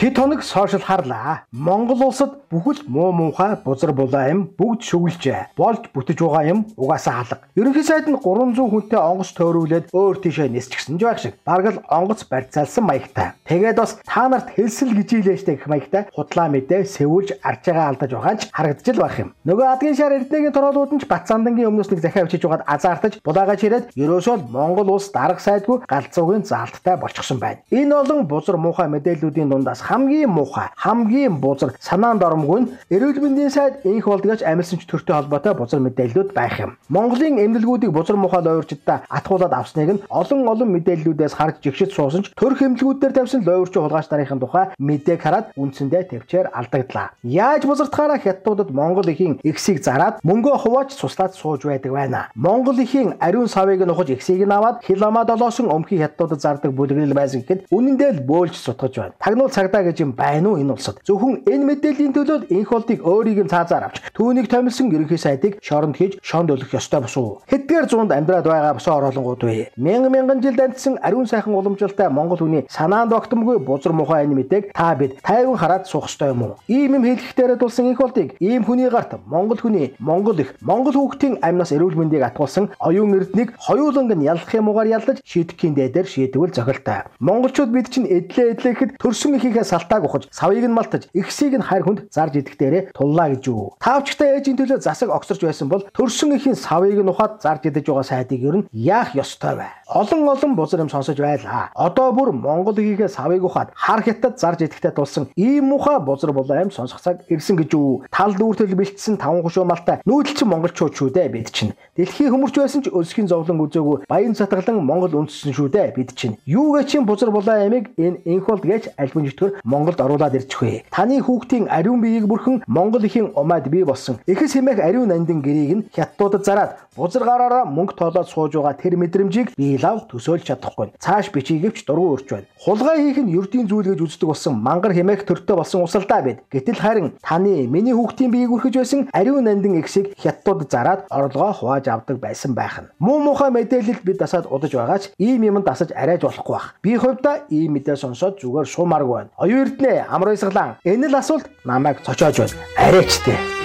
Хэд хоног сошиал харлаа. Монгол улсад бүхэл муу муухай бузар булаа юм бүгд шүглжээ. Болж бүтэж байгаа юм угаасаа алга. Ерөнхий сайд нь 300 хүнтэй онгоц төөрүүлээд өөр тийшээ нисчихсэн ч байх шиг. Бараг л онгоц барьцаалсан маягтай. Тэгээд бас та нарт хэлсэл гэж илээ штэ гэх маягтай худлаа мэдээ сэвүүлж арчаагаа алдаж байгаа ч харагдаж л байх юм. Нөгөө адгийн шар Эрдэнэгийн тороолууд нь ч Батсандангийн өмнөөс нэг захиа бичиж байгаад азаартаж булаагаа чирээд ерөөсөө л Монгол улс дарга сайдгүй галзуугийн заалттай болчихсон байна. Энэ олон бузар муухай мэдээллүүдийн дундаас хамгийн муухай, хамгийн бузар санаанд оромгүй нь эрүүл мэндийн сайд инх болдгооч амилсан ч төртэй холбоотой бузар мэдээллүүд байх юм. Монголын эмнэлгүүдийг бузар муухай луйварчдаа атгуулад авсныг нь олон олон мэдээллүүдээс харж жигшиж суусан ч төрх эмнэлгүүд дээр тавьсан луйварчин хулгайч нарын тухай мэдээг хараад үндсэндээ төвчээр алдагдлаа. Яаж бузартахаараа хятадуудад Монгол эхийн эгсийг зараад мөнгөө хувааж суслаад сууж байдаг байна. Монгол эхийн ариун савыг нь ухаж эгсийг нь аваад хил амаа долоосон өмхий хятадуудад зардаг бүлэглэл байсан гэхэд үнэндээ л бөөлж сутгаж байна. Тагнуул цагдаа гэж юм байна уу энэ улсад? Зөвхөн энэ мэдээллийн төлөө инх болдыг өөрийг нь цаазаар авч түүнийг томилсон ерөнхий сайдыг шоронд хийж шонд өлөх ёстой босуу. Хэдгээр зуунд амьдраад байгаа босоо ороолонгууд вэ? Мянган мянган жил дантсан ариун сайхан уламжлалтай монгол хүний санаанд огтомгүй бузар мухай энэ мэдээг та бид тайван хараад суух ёстой юм уу? Ийм юм хэлэхдээ тулсан инх болдыг ийм хүний гарт монгол хүний, монгол их, монгол хүүхдийн амнаас эрүүл мэндийг атгуулсан оюун эрднийг хоёуланг нь яллах юмугаар яллаж шийдэхийн дээдээр шийдвэл зохилтой. Монголчууд бид чинь эдлээ эдлээхэд төрсөн эхийнхээ салтааг ухаж, савыг нь малтаж, эгсийг нь хайр хүнд зарж идэх дээрээ туллаа гэж юу. Таавчтай ээжийн төлөө засаг огсорч байсан бол төрсөн эхийн савыг нь ухаад зарж идэж байгаа сайдыг ер нь яах ёстой вэ? Олон олон бузар юм сонсож байлаа. Одоо бүр монгол эхийнхээ савыг ухаад хар хятад зарж идэхтэй тулсан ийм муухай бузар булаа юм сонсох цаг ирсэн гэж юу. Тал дүүртэл бэлтсэн таван хошуу малтай нүүдэлчин монголчууд шүү дээ бид чинь. Дэлхийн хөмөрч байсан ч өлсгийн зовлон үзээгүй баян сатгалан монгол үндэссэн шүү дээ бид чинь. Юу гэж чинь бузар булаа ямиг энэ инх болд гэж альбан жигтгэр Монголд оруулаад ирчих вэ? Таны хүүхдийн ариун биеийг бүрхэн Монгол эхийн умайд бий болсон. Эхэс хэмээх ариун нандин гэрийг нь хятадуудад зараад бузар гараараа мөнгө тоолоод сууж байгаа тэр мэдрэмжийг би лав төсөөлж чадахгүй. Цааш бичигэвч дургүй өрч байна. Хулгай хийх нь ердийн зүйл гэж үздэг болсон мангар хэмээх төртөө болсон усалдаа бид. Гэтэл харин таны миний хүүхдийн биеийг үрхэж байсан ариун нандин эгсийг хятадууд зараад орлогоо хувааж авдаг байсан байх нь. Муу муухай мэдээлэлд бид дасаад удаж байгаа ч ийм юм дасаж арайж болохгүй бах. Би хувьдаа ийм мэдээ сонсоод зүгээр суумааргүй байна. Оюун Эрдэнэ амар баясгалан. Энэ л асуулт намайг цочоож байна. Арайчтэй.